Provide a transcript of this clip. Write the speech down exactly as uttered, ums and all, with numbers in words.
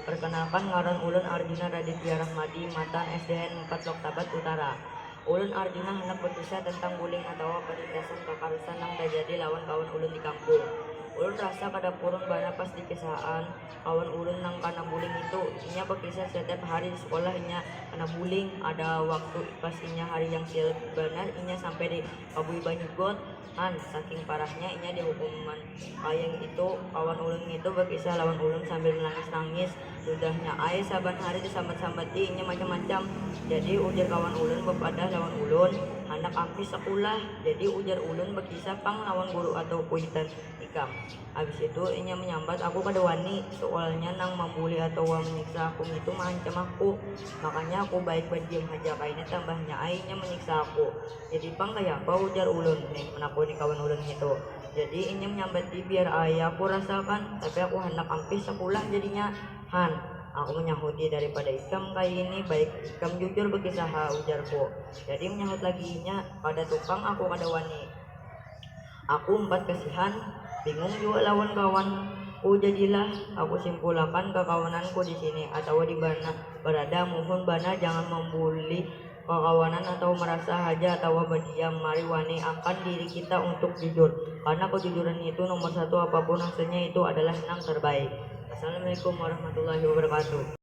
Perkenalkan, ngaran ulun Arjuna Raditya Rahmadi, matan S D N empat Loktabat Utara. Ulun Arjuna handak berkisah tentang bullying atawa penindasan kekerasan nang terjadi lawan kawan ulun di kampung. Ulun rasa kada purun banar pas dikisahan kawan ulun nang kana bullying itu. Inya berkisah setiap hari di sekolah inya kana bullying. Ada waktu pas inya hari yang sial banar, inya sampai di pabui banyu got. Han, saking parahnya inya dihukuman kaya itu, kawan ulun ngitu bakisah lawan ulun sambil menangis-nangis. Sudahnya ai saban hari disambat-sambati inya macam-macam. Jadi ujar kawan ulun bapadah lawan ulun, handak ampih sakulah. Jadi ujar ulun bakisah pang lawan guru atau kuitan ikam. Habis itu inya menyambat aku kada wani, soalnya nang mambuli atawa menyiksa aku ngitu maancam aku. Makanya aku baik badiam haja kaina, tambahnya ai inya menyiksa aku. Jadi pang kayapa ujar ulun nih menakuni kawan ulun ngitu. Jadi inya menyambati biar ai aku rasakan, tapi aku handak ampih sakulah jadinya. Han, aku menyahuti daripada ikam kaya ini, baik ikam jujur bakisah ha ujarku. Jadi menyahut lagi inya, kada tu pang aku kada wani. Aku umpat kasihan, bingung jua lawan kawanku, jadilah aku simpulakan kakawananku di sini atawa di mana barada, muhun banar jangan mambuli kakawanan atau merasa haja atawa badiam, mari wani akan diri kita untuk jujur, karena kejujuran itu nomor satu, apapun hasilnya itu adalah nang terbaik. Assalamualaikum warahmatullahi wabarakatuh.